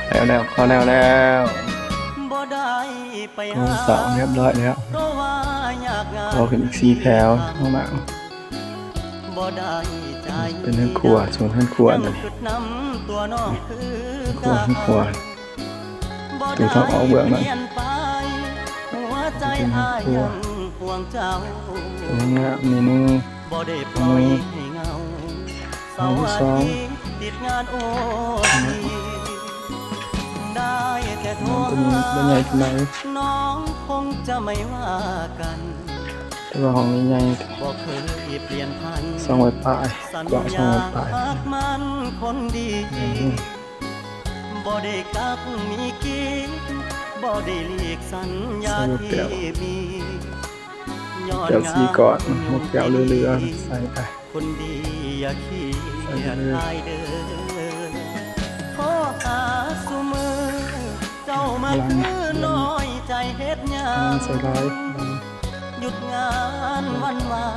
ແລ້ວ ແລ້ວ ເຂົ້າແລ້ວ ແລ້ວ ບໍ່ໄດ້ໄປ ໂອ້ ຫາ ເສົາຮຽບຮ້ອຍແລ້ວ ເພາະວ່າຍາກງານ ເຂົ້າຂຶ້ນອີກສີ່ແຖວ ຫ້ອງນ້ຳ ບໍ່ໄດ້ຈະ ເປັນເຮືອນຄົວ ໂຊນເຮືອນຄົວ ນີ້ ເຮືອນຄົວ ເຮືອນຄົວ ປະຕູທາງອອກເບື້ອງນັ້ນ ເປັນເຮືອນຄົວ ຫ້ອງນ້ຳ ນີ້ໜຶ່ງ ບໍ່ໄດ້ປ່ອຍໃຫ້ເຫງົາ ເສົາ ຫ້ອງທີສອງ ອາທິດຕິດງານໂອທີ ໄດ້ແຕ່ໂທຫາ ນ້ອງຄົງຈະໄມ່ວ່າກັນ ແຕ່ວ່າຫ້ອງນີ້ໃຫຍ່ ບໍ່ເຄີຍປ່ຽນຜັນ ສອງຮ້ອຍປາຍ ກວ້າງສອງຮ້ອຍປາຍ ສັນຍາຮັກໝັ້ນຄົນດີ ອືມ ບໍ່ໄດ້ກັກມີກິນ ບໍ່ໄດ້ຫຼີກສັນຍາທີ່ມີ ຍ້ອນງາມຄົນດີ ຄົນດີຢ່າຄຽດຫຼາຍເດີ ໂທຫາຊຸມື້ ເຈົ້າມາຄືນ້ອຍໃຈເຮັດຫຍັງ ຢຸດງານວັນວ່າ